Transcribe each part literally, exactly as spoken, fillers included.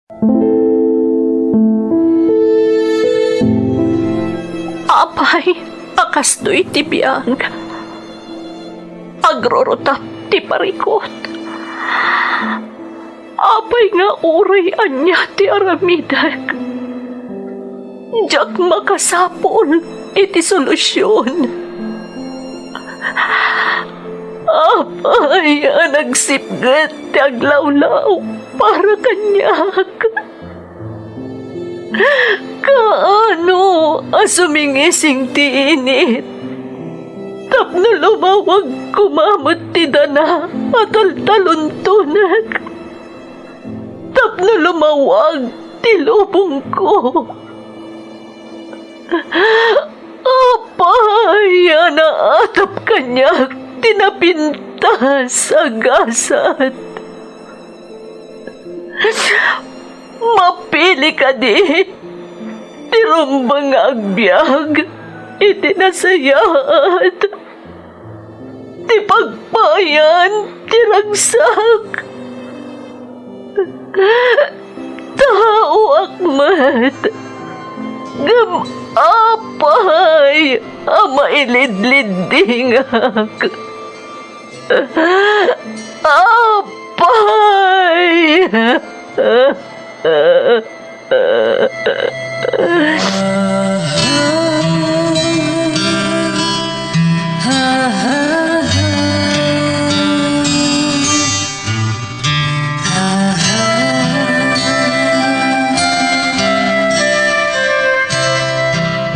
Apay a kastoy ti biag, agrurutap ti parikut. Apay nga uray ania ti aramidek, diak makasapul iti solusion. Apay a nagsipget ti aglawlaw para kaniak. Kaano a sumingising ti init tapno lumawag koma met ti dana a taltaluntonek, tapno lumawag ti lubongko. Apay a naatap kaniak ti napintas a gasat. Mapili kadi ti rumbeng nga agbiag iti nasayaat ti pagpayan ti ragsak. Taoak met, ngem apay a mailidliddingak? Apay!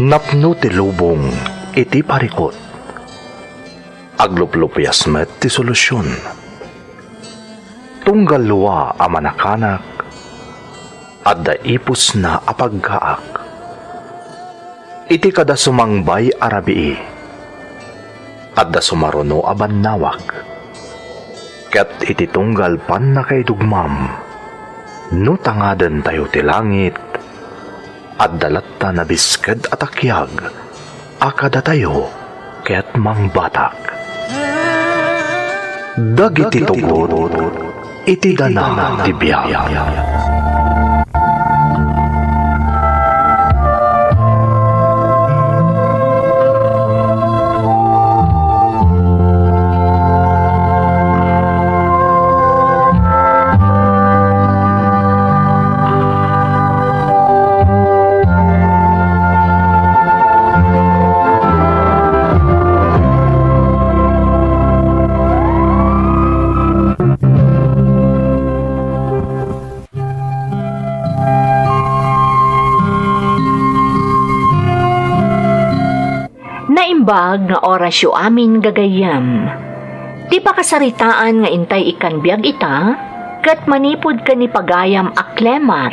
Napno ti lubong iti parikut. Agluplupias met ti solusion. Tunggal lua a manakanak, adda ipusna a paggaak. Iti kada sumangbay a rabii, adda sumaruno a bannawag. Ket iti tunggal pannakaidugmam, no tangadentayo ti langit, adda latta nabisked a takiag a kadatayo ket mangbatak. Dagiti tugot iti dana ti biag. Naimbag nga orasyo amin gagayyem. Ti pakasaritaan nga intay ikkan biag ita, ket manipud ken ni pagayam a Clemar,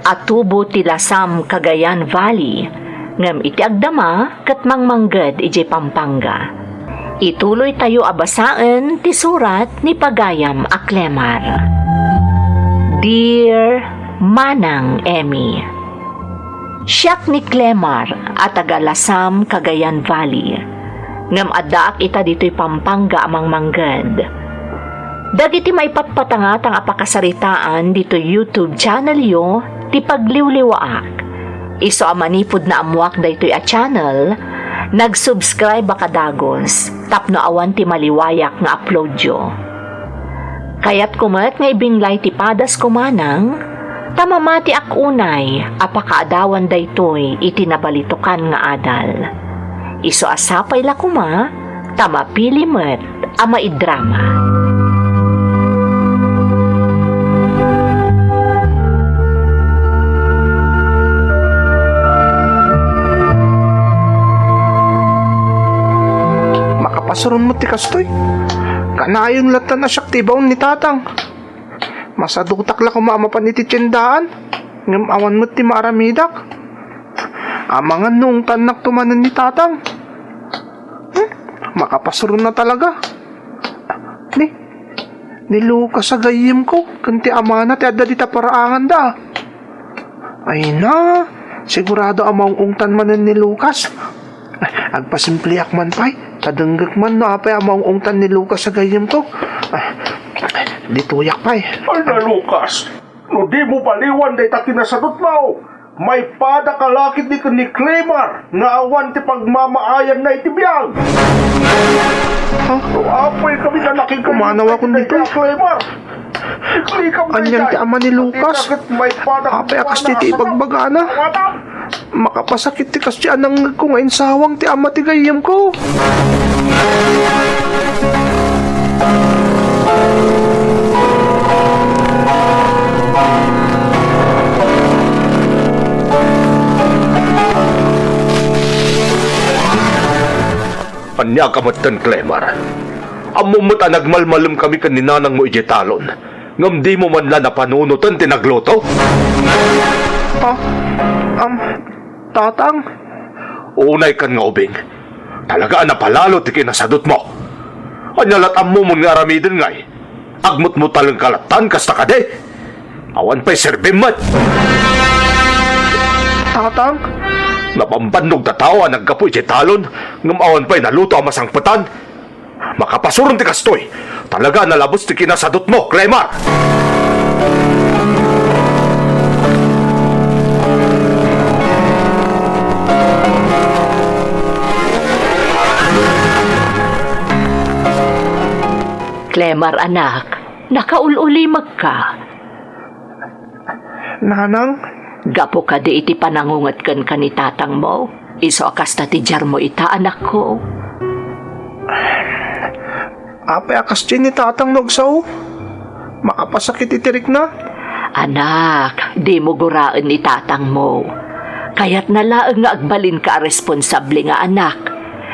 a tubo ti Lasam, Cagayan Valley, ngem iti agdama ket mangmangged idiay Pampanga. Ituloytayo a basaen ti surat ni pagayam a Clemar. Dear Manang Emmy, siak ni Clemar a taga Lasam, Cagayan Valley, ngem addaak ita ditoy Pampanga a mangmangged. Dagiti maipatpatangatang a pakasaritaan ditoy YouTube channelyo ti pagliwliwaak. Isu a manipud naammoak daytoy a channel, nag-subscribe-ak a dagus tapno awan ti maliwayak nga uploadyo. Kayatko met nga ibinlay ti padasko manang, ta mamatiak unay a pakaadawan daytoy iti nabalitokan nga adal. Isu a sapay la koma ta mapili met a maidrama. Makapasuron met ti kastoy. Kanayon latta a siak ti ibaon ni Tatang. Masadutak la koma a mapan iti tiendaan, ngem awan met ti maaramidak. Amangan no ungtannakto manen ni Tatang. Hmm, makapasuron na talaga. Ni, ni Lucas a gayyemko, ken ti amana ti adda dita paraanganda. Ay na, sigurado a maung-ungtan manen ni Lucas. Agpasimpliak man pay, ta denggek man no apay a maung-ungtan ni Lucas a gayyemko. Ditoyak pay. Ay na, Lucas. No dimo baliwan dayta kinasadutmo, maipadaka la ketdi ken ni Clemar nga awan ti pagmamaayanna iti biag. Ha? No apay kami nga nakikita Pumanawakon ditoy. Clemar. Anian ti ama ni Lucas? Apay a kasta ti ibagbagana? Makapasakit ti kasta a nangngegko nga insawang ti ama ti gayyemko. Ania ka metten, Clemar? Ammom met a nagmalmalem kami ken ni nanangmo idiay talon, ngem dimo man la napanunoten ti nagluto? Ah, am, Tatang? Unay kan nga ubing. Talaga a napalalo ti kinasadutmo. Ania lat ammomon nga aramiden ngay? Agmutmutalengka lattan kasta kadi? Awan pay serbim met. Tatang? Nabambannog ta tao a naggapu idiay talon, ngem awan pay naluto a masangpetan. Makapasuron ti kastoy. Talaga a nalabes ti kinasadutmo, Clemar! Clemar, anak, nakaul-ulimekka. Nanang? Gapu kadi iti panangunget kenka ni tatangmo, isu a kasta ti diarmo ita, anakko? Apay a kasta ni tatang no agsao? Makapasakit iti rikna? Anak, dimo guraen ni tatangmo. Kayatna laeng nga agbalinka a responsable nga anak.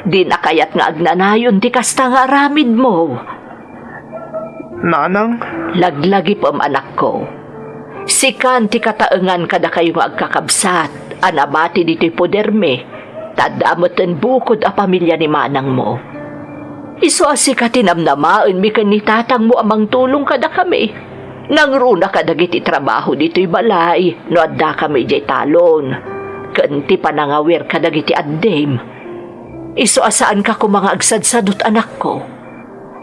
Dina kayat nga agnanayon ti kasta nga aramidmo. Nanang? Laglagipem, anakko. Sikan ti kataengan kadakayo nga agkakabsat a nabati ditoy podermi, ta adda metten bukod a pamilia ni manangmo. Isu a sika ti namnamaenmi ken ni tatangmo a mangtulong kadakami. Nangruna kadagiti trabaho ditoy balay no addakami idiay talon, ken ti panangawir kadagiti addim. Isu a saanka koma nga agsadsadut, anakko.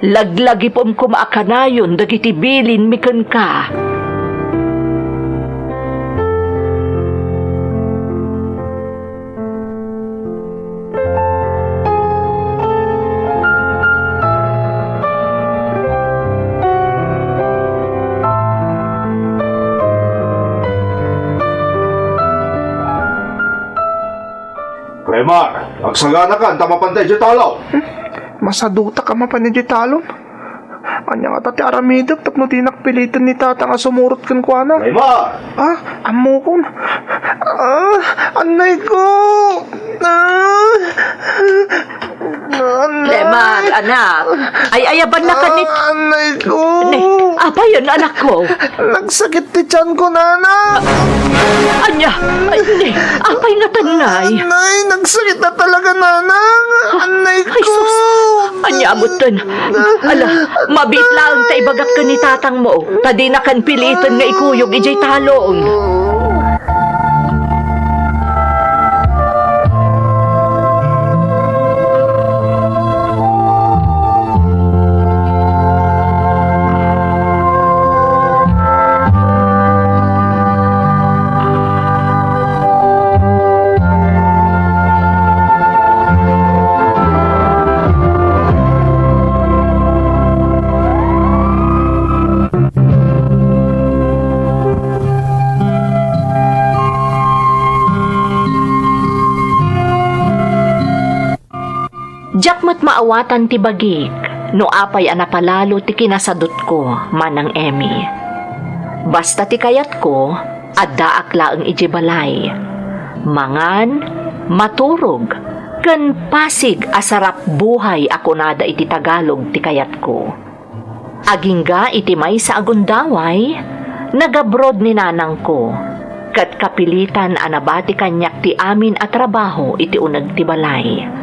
Laglagipem koma a kanayon dagiti bilinmi kenka. Clemar, agsaganakan ta mapanta idiay talon. Masadutak a mapan idiay talon. Ania ngata ti aramidek tapno dinak piliten ni tatang a sumurot kenkuana? Clemar! Ah, ammokon. Ah, annay ko. Ah, annay. Clemar, anak. Ay, ayaban na kanit. Ah, annay ko. Ne, apay yan, anak ko? Nagsakit ti tiyan ko, nanang. Ania? Ay, ne, apay nga tannay? Annay, nagsakit na talaga, nanang. Annay ko. Ay, sus. Ania, abutten. Ala, mabiit laeng ta ibagak ken ni tatangmo, ta dinakan piliten nga ikuyog idiay talon. Diak met maawatan ti bagik no apay a napalalo ti kinasadutko, Manang Emmy. Basta ti kayatko, addaak laeng idiay balay. Mangan, maturog, ken pasig a sarap buhay a kunada iti Tagalog ti kayatko. Agingga iti maysa a gundaway, nagabroad ni nanangko, ket kapilitan a nabati kaniak ti amin a trabaho iti uneg ti balay.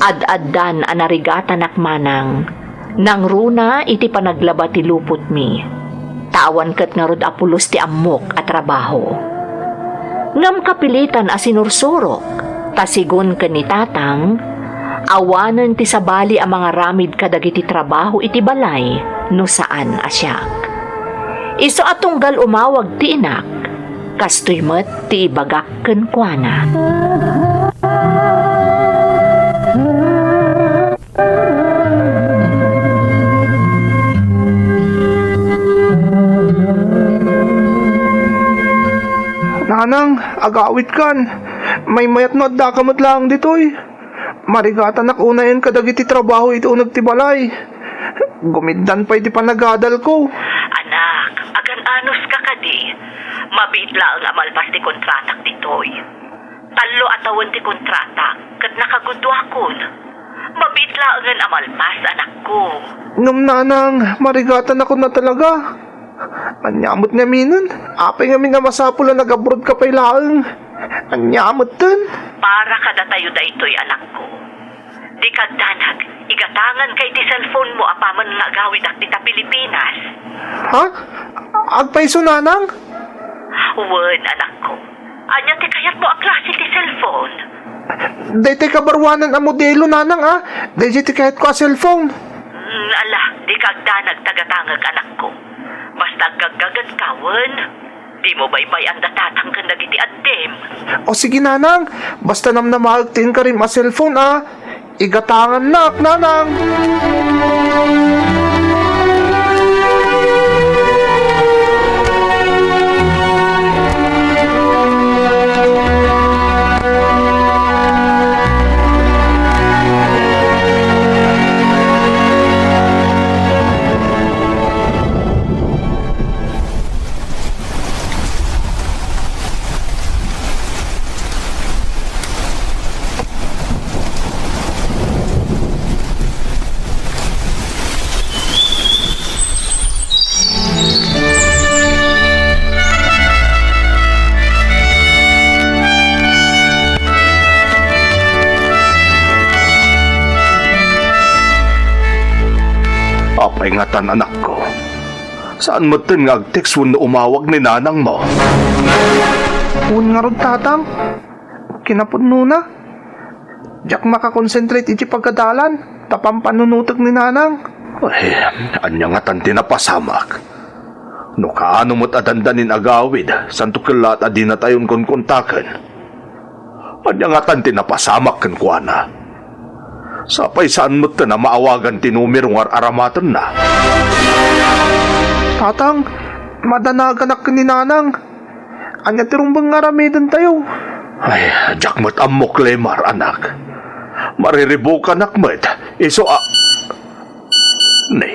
Ad-addan a narigatanak manang, nangruna iti panaglaba ti lupotmi. Ta awan ket ngarud a pulos ti ammok a trabaho. Ngem kapilitan a sinursurok, ta sigun ken ni Tatang, awanen ti sabali a mangaramid kadagiti trabaho iti balay no saan a siak. Isu a tunggal umawag ti inak, kastoy met ti ibagak kenkuana. Nanang, agawidkan. Maymayat no addaka met laeng ditoy. Marigatanak unayen kadagiti trabaho iti uneg ti balay. Gumiddan pay ti panagadalko. Anak, agan-anuska kadi? Mabiit laeng a malpas ti kontratak ditoy. Tallo a tawen ti kontratak, ket nakagudduakon. Mabiit laengen a malpas, anakko. Ngem nanang, marigatanak unay talaga. Ania met ngaminen? Apay ngamin a masapul a nag-abroad ka pay laeng? Ania metten? Para kadatayo daytoy, anakko. Dika agdanag, igatanganka iti cellphone mo apaman nga agawidak dita Pilipinas. Ha? Agpayso, nanang? Wen, anakko. Ania ti kayatmo a klase ti cellphone? Daytoy kabaruanan a modelo, nanang, a. Daytoy ti kayatko a cellphone. Mm, ala, dika agdanag ta agatangek, anakko. Basta aggaggagetka, wen. Dimo baybay-an da tatang ken dagiti addim. O sige, nanang, basta namnamaek ti inkarim a cellphone, a. Igatangannak, nanang. Apay ngatan, anakko? Saan metten nga ag-text wenno umawag ni nanangmo? Wen ngarud, tatang. Kinapudnona. Diak makakonsentrate iti pagadalan ta pampanunotek ni nanang. Ay, ania ngatan ti napasamak? No kaano met a dandanin agawid, santo kellaat a dinatayon konkontaken. Ania ngatan ti napasamak kenkuana? Sapay saan metten a maawagan ti numero nga ar-aramatenna. Tatang, madanaganak ken ni nanang. Ania ti rumbeng nga aramidentayo? Ay, diak met ammo, Clemar, anak. Mariribukanak met, isu a, ne,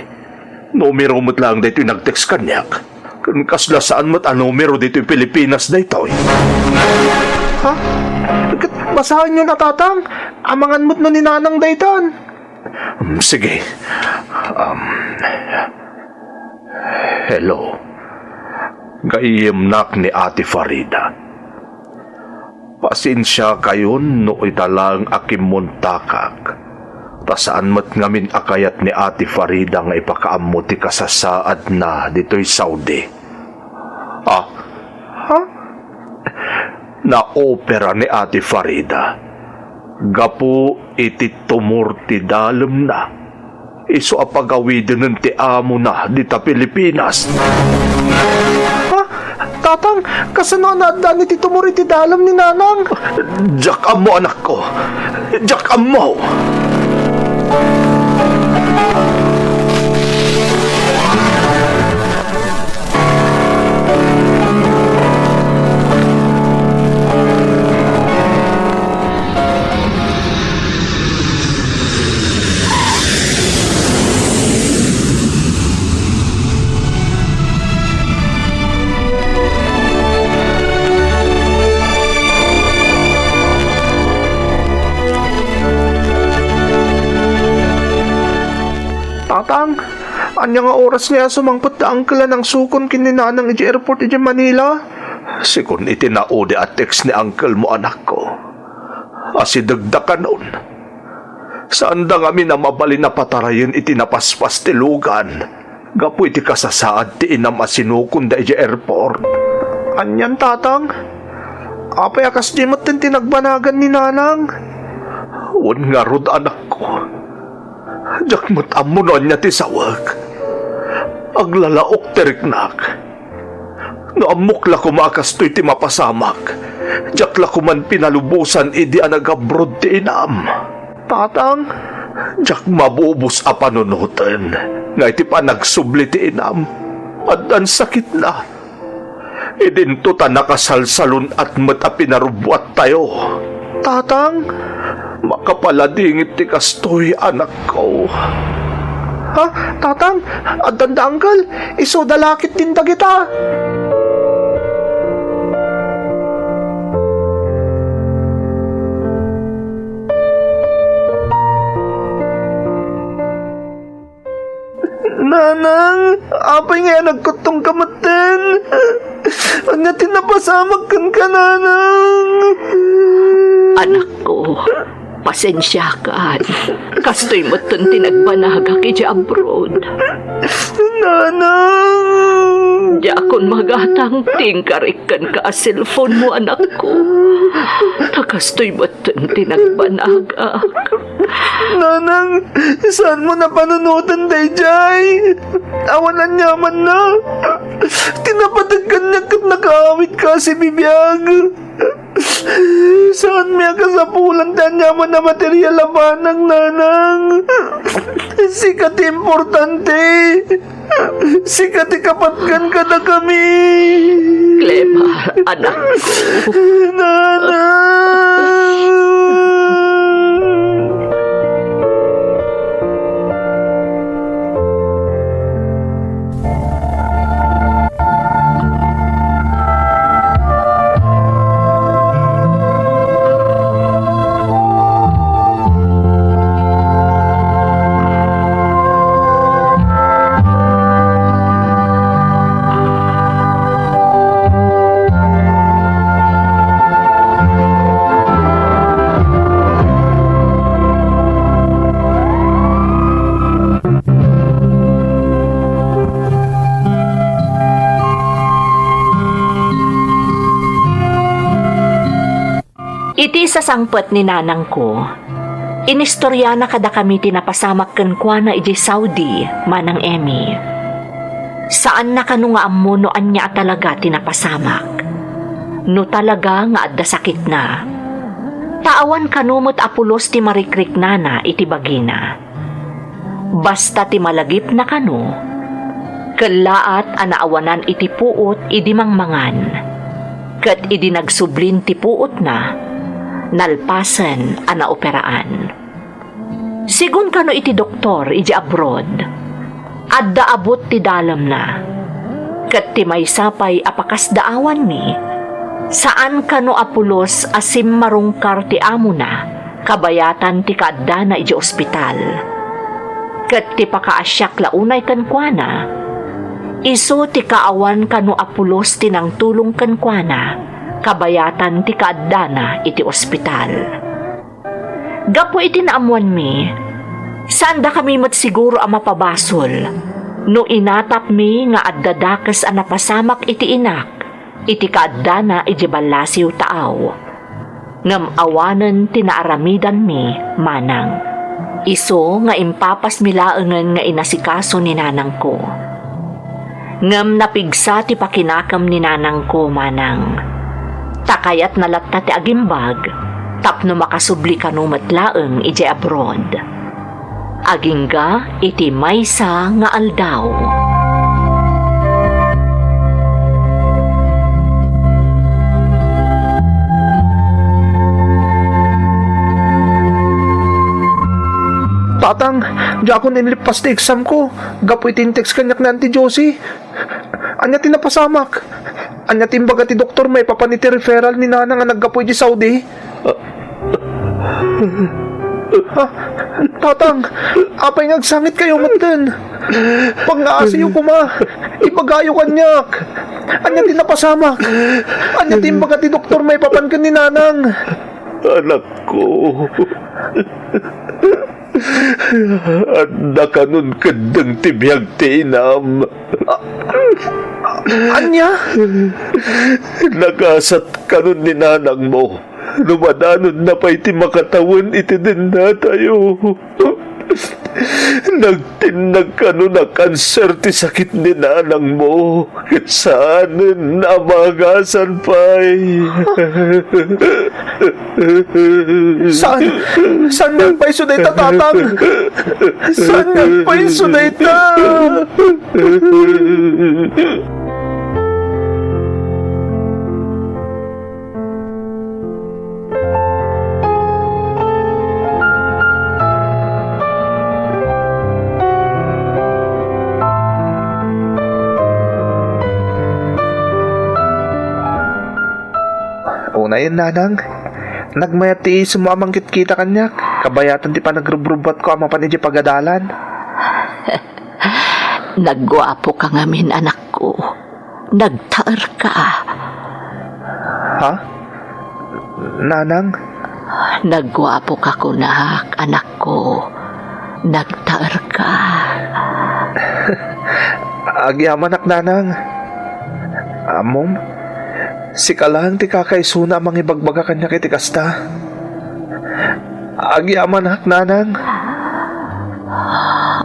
numero met laeng daytoy nag-text kaniak. Ken kasla saan met a numero ditoy Pilipinas daytoy. Ha? Ket basaenyo na, tatang. Amangan met no ni nanang daytan. Mm, sige. Um, hello. Gayyemnak ni Ate Farida. Pasensiakayon no ita laeng a kimmontakak, ta saan met ngamin a kayat ni Ate Farida nga ipakaammo ti kasasaadna ditoy Saudi. Ah? Ha? Naopera ni Ate Farida gapu iti tumor ti dalemna. Isu a pagawidenen ti amona dita Pilipinas. Ha? Tatang, kasano a naaddaan iti tumor iti dalem ni nanang? Diak ammo, anakko. Diak ammo. Tatang, ania nga oras ngay a sumangpet da uncle a nangsukon ken ni nanang idiay airport idiay Manila? Sigun iti naudi a text ni uncle mo, anakko. Asidegda kanon. Saanda ngamin a mabalin a patarayen iti napaspas ti lugan gapu iti kasasaad ti inam a sinukonda idiay airport. Anian, tatang? Apay a kasdi metten ti nagbanagan ni nanang? Wen ngarud, anakko. Diak met ammo no ania ti sawek. Aglalaok ti riknak. No ammok la koma a kastoy ti mapasamak, diak la koman pinalubosan idi a nag-abroad ti inam. Tatang, diak mabubos a panunoten nga iti panagsubli ti inam, addan sakitna. Idinto ta nakasalsalun-at met a pinarubbuattayo. Tatang, makapaladingit ti kastoy, anakko. Ha? Tatang, addan da, uncle. Isuda la ketdin dagita. Nanang, apay nga nagkuttong ka metten? Ania ti napasamak kenka, Nanang? Anakko, pasensiakan. Kastoy metten ti nagbanagak idiay abroad. Nanang! Diakon magatang ti inkarik kenka a cellphone mo, anakko. Ta kastoy metten ti nagbanagak. Nanang, saanmo a panunoten daydiay? Awan aniamanna. Ti napateg kaniak ket nakaawidka a sibibiag. Saanmi a kasapulan ti aniaman a material a banag, Nanang. Sika ti importante. Sika ti kapatgan kadakami. Clemar, anakko. Nanang! Iti sasangpet ni nanangko, inistoriana kadakami ti napasamak kenkuana idiay Saudi, Manang Emmy. Saanna kano nga ammo no ania a talaga ti napasamak. No talaga nga adda sakitna. Ta awan kano met a pulos ti marikriknana iti bagina. Basta ti malagipna kano, kellaat a naawanan iti puot idi mangmangan, ket idi nagsublin ti puotna, nalpasen a naoperaan. Sigun kano iti doktor idiay abroad, adda abut ti dalemna, ket ti maysa pay a pakasdaawanmi, saan kano a pulos a simmarungkar ti amona kabayatan ti kaaddana idiay ospital. Ket ti pakaasiak la unay kenkuana, isu ti kaawan kano a pulos ti nangtulong kenkuana kabayatan ti kaaddana iti ospital. Gapu iti naammoanmi, saan dakami met siguro a mapabasol no inatapmi nga adda dakes a napasamak iti inak iti kaaddana idiay ballasiw taaw. Ngem awanen ti naaramidanmi, manang. Isu nga impapasmi laengen nga inasikaso ni nanangko. Ngem napigsa ti pakinakem ni nanangko, manang. Ta kayatna latta ti agimbag tapno makasubli kano met laeng idiay abroad. Agingga iti maysa nga aldaw. Tatang, diakon inlippas ti exam ko gapu iti in-text kaniak ni Auntie Josie. Ania ti napasamak? Ania ti imbaga ti doktor maipapan iti referral ni nanang a naggapu idiay Saudi? Ha? Tatang, apay nga agsangitkayo metten? Pangngaasayo koma. Ibagayo kaniak. Ania ti napasamak? Ania ti imbaga ti doktor maipapan ken ni nanang? Anakko. Adda kanon keddeng ti biag ti inam. Ania? Nakasat kanon ni nanangmo. No madanonna pay ti makatawen iti dennatayo. Nagtinnag kano nakanser ti sakit ni nanangmo, ket saanen a maagasan pay. Saan? Saan nga agpayso dayta, Tatang? Saan nga agpayso dayta? Unayen, Nanang, nagmayat ti isimo a mangkitkita kaniak, kabayatan ti panagrubrubbuatko a mapan idiay pagadalan. Nagguapoka ngamin, anakko. Nagtaerka. Ha? Nanang? Nagguapoka kunak, anakko. Nagtaerka. Agyamanak, Nanang. Ammom, sika laeng ti kakaisuna a mangibagbaga kaniak iti kasta. Agyamanak, Nanang.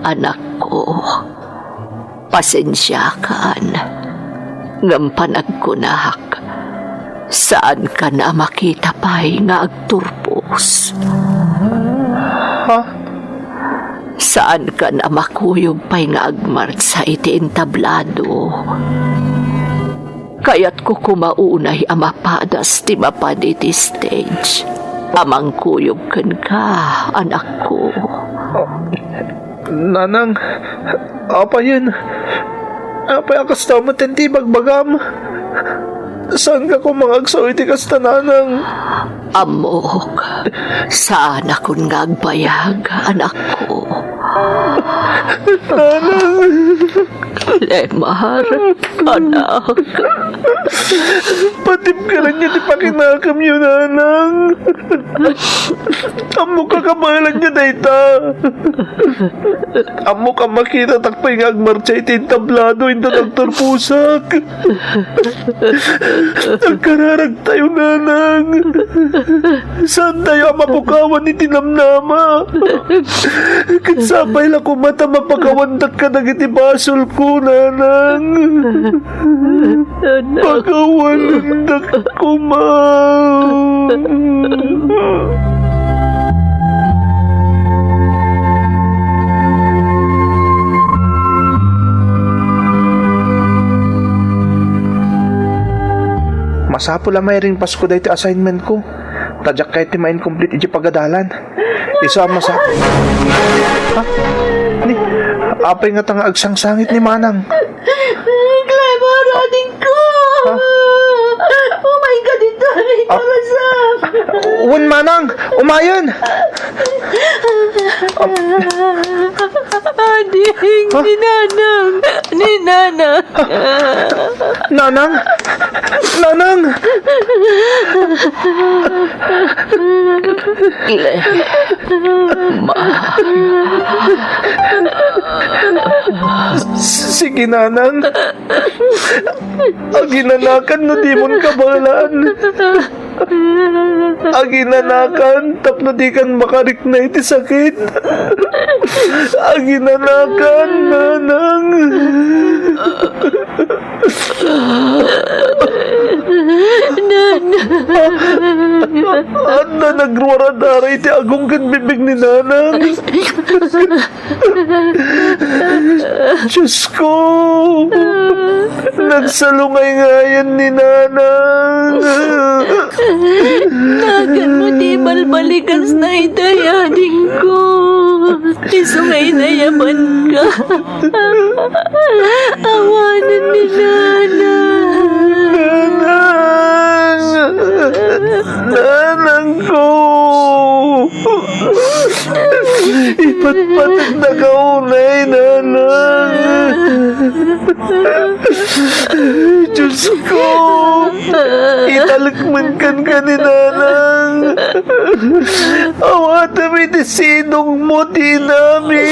Anakko, pasensiakan ngem panagkunak, saankan a makita pay nga agturpos. Ha? Saankan a makuyog pay nga agmartsa iti entablado. Kayatko koma unay a mapadas ti mapan iti stage a mangkuyog kenka, anakko. Nanang, apayen? Apay a kasta met ti ibagbagam? Saanka koma nga agsao iti kasta, Nanang? Ammok, saanakon nga agbayag, anakko. Nanang! Lemar, anak. Patibkaranyo ti pakinakemyo, Nanang. Ammok a kabaelanyo dayta. Ammok a makitatak pay nga agmartsa iti entablado inton agturposak. Agkararagtayo, Nanang. Saantayo a mapukawan iti namnama. Ket sapay la koma ta mapakawandak kadagiti basolko, Nanang. Pakawanendak koma. Masapul a mairingpasko daytoy assignment ko. Ta diak kayat ti ma-incomplete iti pagadalan. Isu a masa-, ha? Ni, apay ngata nga agsangsangit ni Manang? Clemo, adingko! Ha? Umay ka dito, may Ah. karasam! Wen, Manang! Umayen! Ading, Ha? ni Nanang! Ni Nanang! Nanang! Nanang! Clem. Ma. Sige, Nanang. Aginanakan no dimon kabaelan. Aginanakan tapno dikan makarikna iti sakit. Aginanakan, Nanang. Nanang. Adda nagruarad-aray iti agong ken bigbig ni Nanang. Diyos ko! Nagsalungay ngayen ni Nanang! Nagan mo ti balbalikas na itay, adingko. Isu nga inayaban ka. Awanen ni Nanang. Nanang! Nanang ko! Ipatpateg na kaunay, Nanang! Diyos ko! Italek man kan ka ni Nanang! Awatem iti sinong mo, ti nami!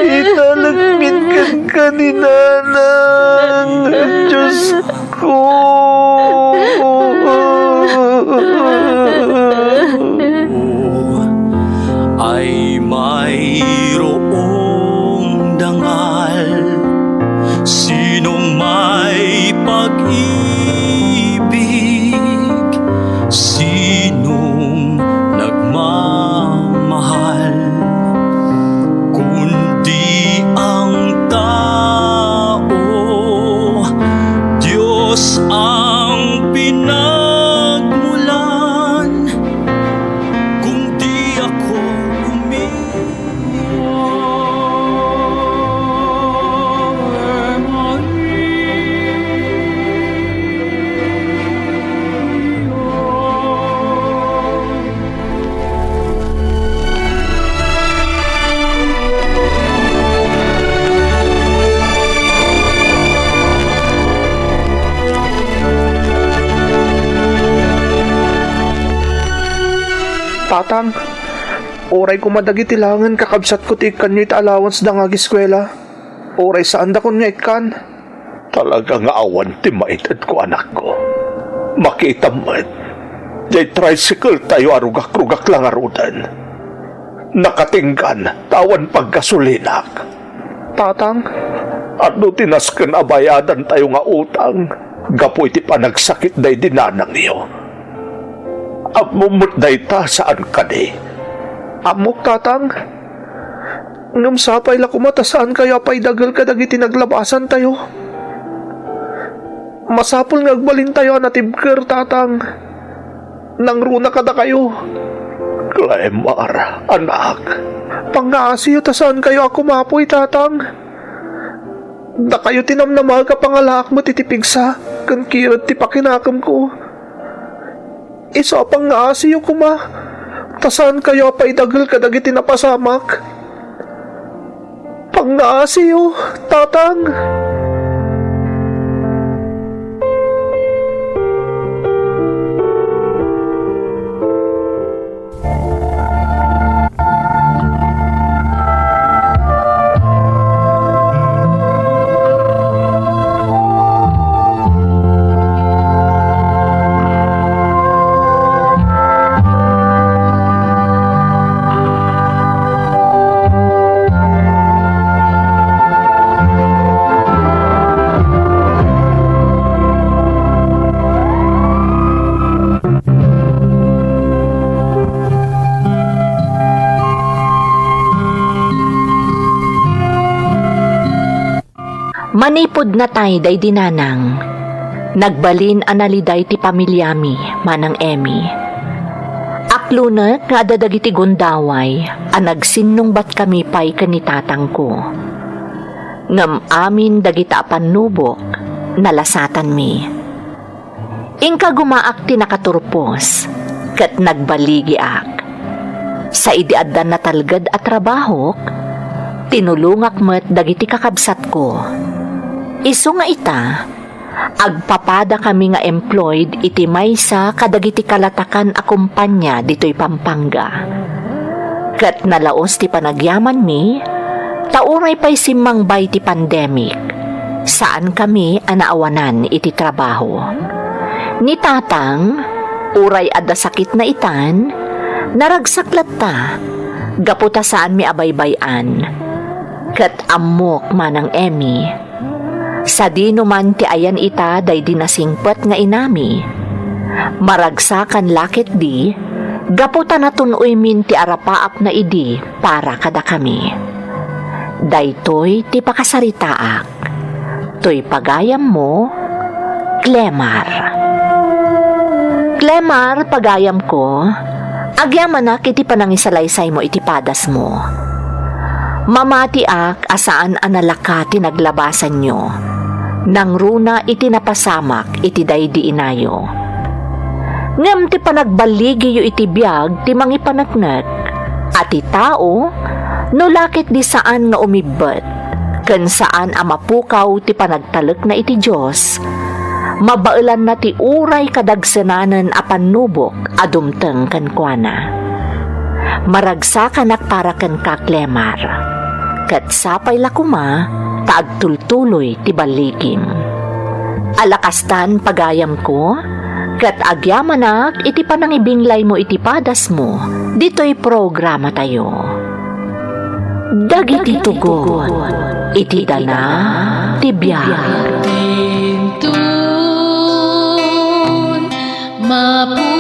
Italek man kan ka ni Nanang! Diyos ko! Ay may Ang pinagmulan, kung di ako umiyak. Tatang, uray koma dagiti laengen kakabsatko ti ikkanyo iti allowance da nga agiskuela. Uray saandakon nga ikkan. Talaga nga awan ti maitedko, anakko. Makitam met, jay tricycle tayo a rugak-rugak la ngaruden. Nakatinggan ta awan paggasolinak. Tatang, adu ti nasken a bayadan tayo nga utang gapu iti panagsakit daydi nanangyo. Ammom met dayta, saan kadi? Ammok, Tatang. Ngem sapay la koma ta saankayo a paidagel kadagiti naglabasantayo. Masapul nga agbalintayo a natibker, Tatang. Nangruna kadakayo. Clemar, anak. Pangngaasiyo ta saankayo a kumapuy, Tatang. Dakayo ti namnamaek a pangalaak met iti pigsa ken kired ti pakinakemko. Isu a pangngaasiyo koma, ta saankayo a paidagel kadagiti napasamak. Pangngaasiyo, Tatang. Manipud natay daydi nanang, nagbalin a naliday ti pamiliami, Manang Emmy. Aklonek nga adda dagiti gundaway a nagsinnungbatkami pay ken ni tatangko. Ngem amin dagita a pannubok, nalasatanmi. Inka gumaak ti nakaturpos, ket nagbaligiak. Sa idi adda natalged a trabahok, tinulongak met dagiti kakabsatko. Isu nga ita, agpapadakami nga employed iti maysa kadagiti kalatakan a kompania ditoy Pampanga. Ket nalaos ti panagyamanmi, ta uray pay simmangbay ti pandemic, saankami a naawanan iti trabaho. Ni tatang, uray adda sakitna itan, naragsak latta, gapu ta saanmi a baybay-an. Ket ammok, Manang Emmy, sadino man ti ayan ita daydi nasingpet nga inami, maragsakan la ketdi gapu ta natun-oymin ti arapaapna idi para kadakami. Daytoy ti pakasaritaak. Toy pagayammo, Clemar. Clemar, pagayamko, agyamanak iti panangisalaysaymo iti padasmo. Mamatiak a saan a nalaka ti naglabasanyo. Nangruna iti napasamak iti daydi inayo. Ngem ti panagbaligiyo iti biag ti mangipaneknek a ti tao, no la ketdi saan nga umibbet, ken saan a mapukaw ti panagtalekna iti Dios, mabaelanna ti uray kadagsenanen a pannubok a dumteng kenkuana. Maragsakanak para kenka, Clemar, ket sapay la koma ta agtultuloy ti balligim. Ala kastan, pagayamko, ket agyamanak iti panangibinglaymo iti padasmo ditoy programatayo. Dagiti tugon iti dana ti biag. Inton mapu-